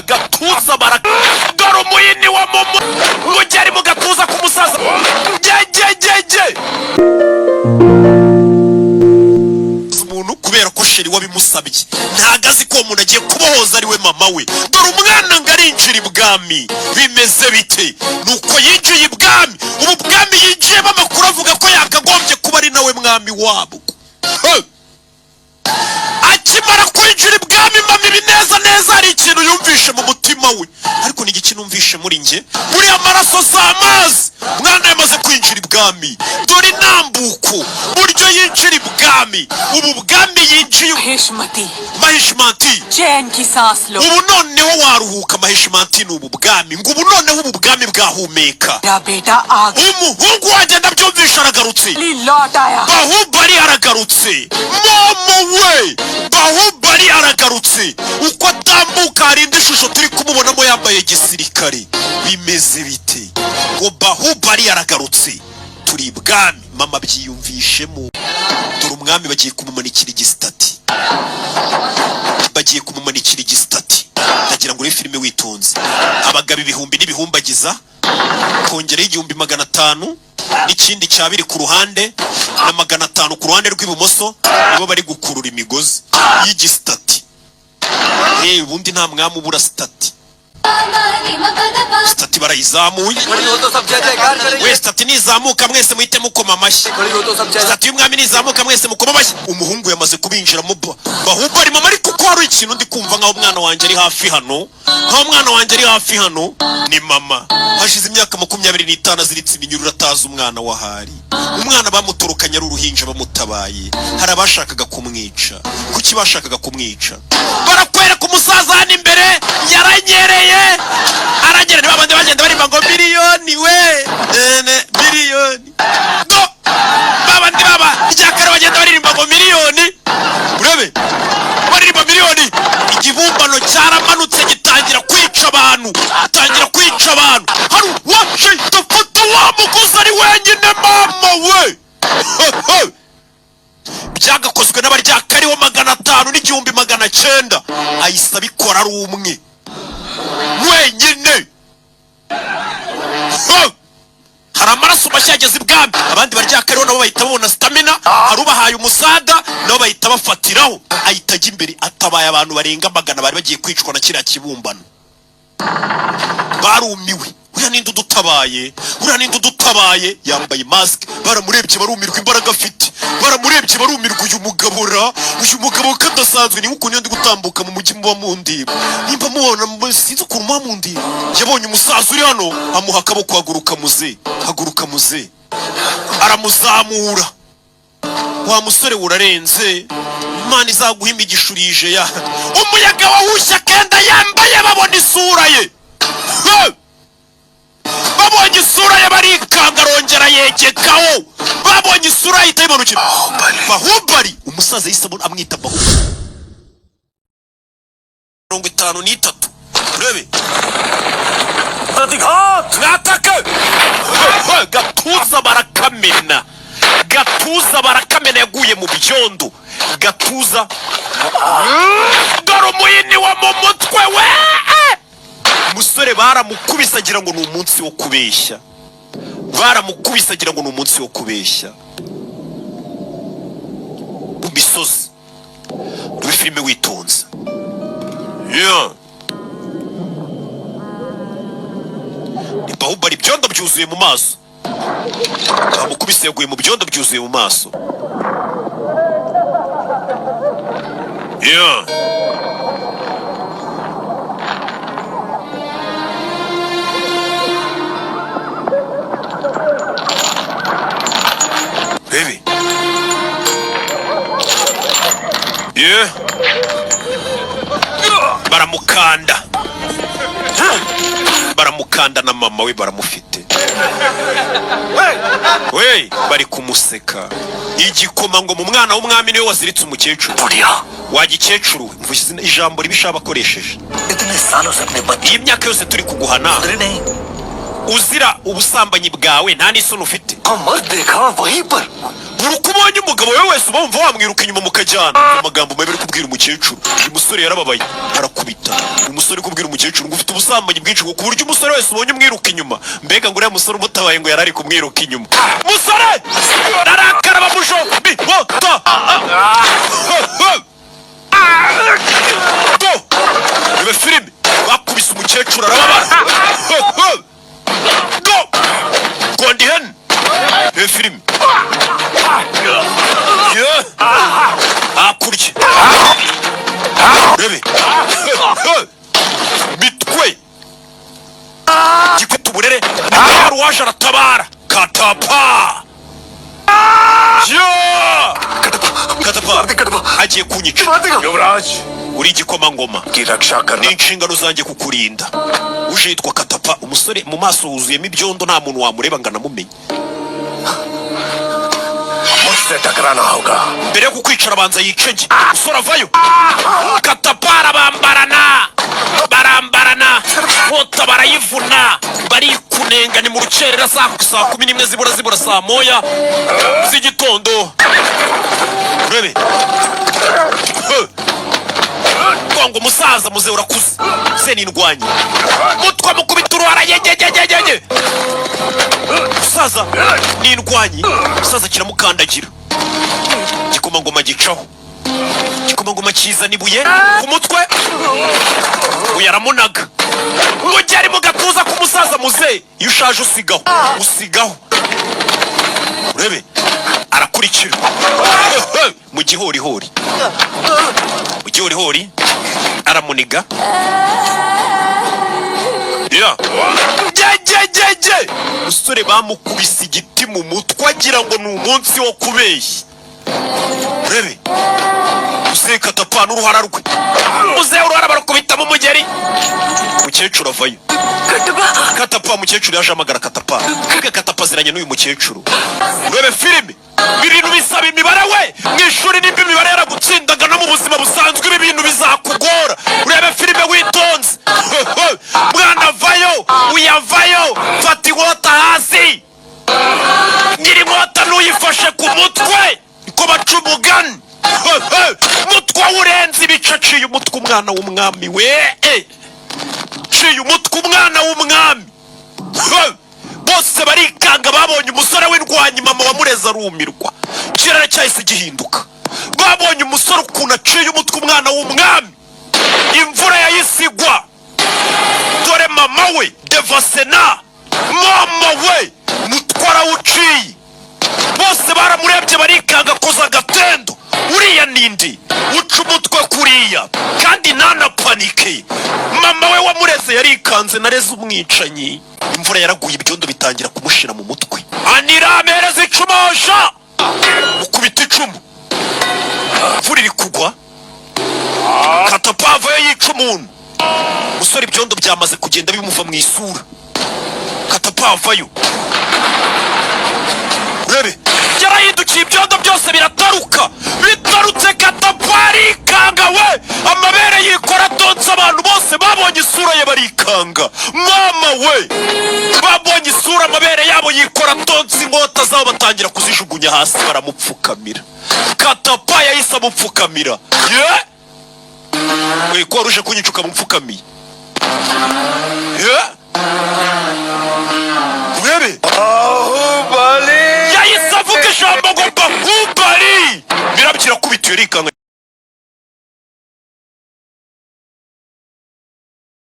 Gatuza bara, dore umuyini wa momo mugeri mu gatuza k'umusaza. Gegegege, umuntu kubera ko chéri wabimusabye, ntago azi ko uwo muntu agiye kubohoza ari we mama we. Dore umwana ngo arinjira ibwami, bimeze bite? Nuko yinjiye ibwami. Ubu bwami yinjiyemo, amakuru avuga ko yakagombye kuba ari nawe mwami wabwo. Hey! Akimara kwinjira ibwami, mama ibi neza neza hari ikintu yumvishe mu mutima we. Ariko ni igiki numvishe muri njye? Buriya amaraso si amazi. Mwana yamaze kwinjira ibwami, dore intambuko buryo yinjira ibwami. Ubu bwami yinjiye Mahishmati. Mahishmati. चैन की सांस लो। Ubu noneho waruhuka, Mahishmati. Ni ubu bwami ngo ubu noneho ubu bwami bwahumeka. मेरा बेटा आ Umuhungu wanjye ndabyumvisha aragarutse. लौट आया। Bahubali aragarutse, momo we! Bahubali aragarutse. Uko atambuka hari indi shusho turi kumubonamo yambaye gisirikare. Bimeze bite? Ngo Bahubali aragarutse. Turi ibwami, mama byiyumvishemo. Dore umwami bagiye kumumanikira igisitati, bagiye kumumanikira igisitati. Ndagira ngo urebe filime witonze. Abagabo ibihumbi n'ibihumbagiza, kongeraho 1500 n'ikindi cya biri ku ruhande na 500 ku ruhande rw'ibumoso, nibo bari gukurura imigozi y'igisitati. Hey, ubundi nta mwami ubura sitati. Sitati barayizamuye. खड़ी हो तो सब जय जयकार करेंगे। We, sitati nizamuka mwese muhite mukoma amashyi. खड़ी हो तो सब जय Sitati y'umwami nizamuka mwese mukoma amashyi. Umuhungu yamaze kubinjiramo, Bahubali. Mama, ariko ko hari ikintu ndi kumva nkaho umwana wanjye ari hafi hano, nkaho umwana wanjye ari hafi hano. Ni mama, hashize imyaka 25 aziritse iminyururu, atazi umwana wahari. Umwana bamutorokanye ari uruhinja, bamutabaye. Hari abashakaga kumwica. Kuki bashakaga kumwica? Barakwereka umusaza hano imbere yaranyereye, aranyerera. Niba abandi bagenda barimba ngo miliyoni we ene miliyoni, do babandi baba icyakare bagenda baririmba ngo miliyoni, urebe baririmba miliyoni. Ikibumbano cyaramanutse gitangira kwica abantu, gitangira kwica abantu. Hari uwaje dufata wa mugozi ari wenyine. Mama we, byagakozwe n'abaryakariho 500 n'1900, ahise abikora ari umwe wenyine. Ho! Hari amaraso mashya yageze ibwami. Abandi baryakariho nabo bahita babona stamina. Hari ubahaye umusada, nabo bahita bafatiraho. Ahita ajya imbere, atabaye abantu barenga 100 bari bagiye kwicwa na kiriya kibumbano. Barumiwe. Uriya ninde udutabaye? Uriya ninde udutabaye? Yambaye mask. Baramurebye barumirwa imbaraga afite. Baramurebye barumirwa. Uyu mugabo ra, uyu mugabo ko adasanzwe! Ni nk'ukuntu iyo ndi gutambuka mu mujyi muba mundeba, nimba mubona sinzi ukuntu muba mundeba. Yabonye umusaza uri hano, amuha akaboko. Haguruka muze, haguruka muze. Aramuzamura. Wa musore we, urarenze, Imana izaguha imigisha. Urije ya umuyaga wahushye akenda yambaye, babona isura ye. Hey! Babonye isura ye barikanga. Arongera yegekaho, babonye isura ye ahita yimanukira. Bahubali, umusaza yahise amwita Bahubali. 53, urebe. प्रतिघात। Mwatake gatuza barakamena, gatuza barakamena. Yaguye mu byondo gatuza. Dore umuyini wa mu mutwe we. Umusore baramukubise agira ngo ni umunsi wo kubeshya. Baramukubise agira ngo ni umunsi wo kubeshya. Mu misozi, muri filime witonze. Yeah. Ni Bahubali, ibyondo byuzuye mu maso. Bamukubise yaguye mu byondo byuzuye mu maso. Yeah. Baby. Yeah. Baramukanda, baramukanda na mama we baramufite we, bari kumuseka. Igikoma ngo mu mwana w'umwami niwe waziritse umukecuru. बुढ़िया। Wa gikecuru we, mvuze ijambo ribi shaba akoresheje. इतने सालों से अपने बच्चे Iyi myaka yose turi kuguhana सुधरे नहीं। Uzira ubusambanyi bwawe, nta n'isoni ufite. हम मर्द देखा वहीं पर। Buri uko ubonye umugabo we wese uba wumva wamwiruka inyuma mukajyana. Amagambo mabi ari kubwira umukecuru. Uyu musore yarababaye, arakubita. Uyu musore uri kubwira umukecuru ngo ufite ubusambanyi bwinshi, ngo ku buryo umusore wese ubonye umwiruka inyuma. Mbega ngo uriya musore umutabaye ngo yari ari kumwiruka inyuma. Musore arakara, bamujobi wota. Do reba filime, bakubise umukecuru arababara. Go gondihen, reba filime. Yeah. Hakurya rebe mitwe gifite uburere, hari uwaje aratabara Katapa. Yeah! Katapa agiye kunyica. Yuvraj Uri igikomangoma, की रक्षा करना ni inshingano zanjye kukurinda. Uje yitwa Katapa. Umusore mu maso wuzuyemo ibyondo, nta muntu wamureba ngo anamumenye. मुझसे टकराना होगा। Mbere yo kukwicara abanza yicege. Umusore avayo, Katapa arabambarana, barambarana, nkota barayivuna, barikunenga. Ni mu rukerera saa 11 zibura saa 1 z'igitondo. Urebe. Huh. Gonga umusaza muze, urakuze se nindwanye mutwa mukubita uruhara yegegegege. Umusaza nindwanyi, umusaza kiramukandagira. Igikomangoma gicaho, igikomangoma kizana ibuye ku mutwe, uyu aramunaga ngo ari mu gatuza k'umusaza muze. Iyo ushaje usigaho, usigaho. Urebe arakurikira mu gihorihori, mu gihorihori aramuniga. Ya jye musore bamukubise igiti mu mutwe agira ngo ni umunsi wo kubeshya. Urebe muzehe Katapa n'uruhara rwe. Muzehe uruhara barakubitamo umugeri. Mukecuru avayo. Katapa, mukecuru yaje amagara Katapa. Mbega Katapa aziranye n'uyu mukecuru. Urebe filime, ibintu bisaba imibare we. Mu ishuri nimba imibare yaragutsindaga, no mu buzima busanzwe ibi bintu bizakugora. Urebe filime witonze. Mwana vayo, uyavayo, fata inkota hasi. Nyiri inkota ntuyifashe ku mutwe, niko baca umugani. Mutwe urenze ibice, aciye umutwe umwana w'umwami we. Ciye umutwe umwana w'umwami. Bose barikanga, babonye umusore w'indwanyi. Mama wamureze arumirwa, ikirere cyahise gihinduka. Babonye umusore ukuntu aciye umutwe umwana w'umwami, imvura yahise igwa. Dore mama we Devasena, mama we mutwe arawuciye. Bose baramurebye barikanga, akoze agatendo. Uriya nindi uca umutwe kuriya kandi ntanapanike? Mama we wamureze yarikanze, nareze umwicanyi. Imvura yaraguye, ibyondo bitangira kumushira mu mutwe. Anira amereza icumosha, mukubita icumu. Imvura iri kugwa, Katapava yica umuntu. Umusore ibyondo byamaze kugenda bimuva mu isura. Katapavayo, urebe yarahindukiye, ibyondo byose birataruka. Bitarutse, Katapa arikanga we, amabere yikora atonze. Abantu bose babonye isura ye barikanga. Mama we, babonye isura, amabere yabo yikora atonze. Inkota zabo batangira kuzijugunya hasi, baramupfukamira. Katapa yahise amupfukamira. Ye we, ko waruje kunyica ukamupfukamiye? Ye urebe, yahise avuga ijambo ngo "Bahubali". Birabyo irakubita, yarikanga.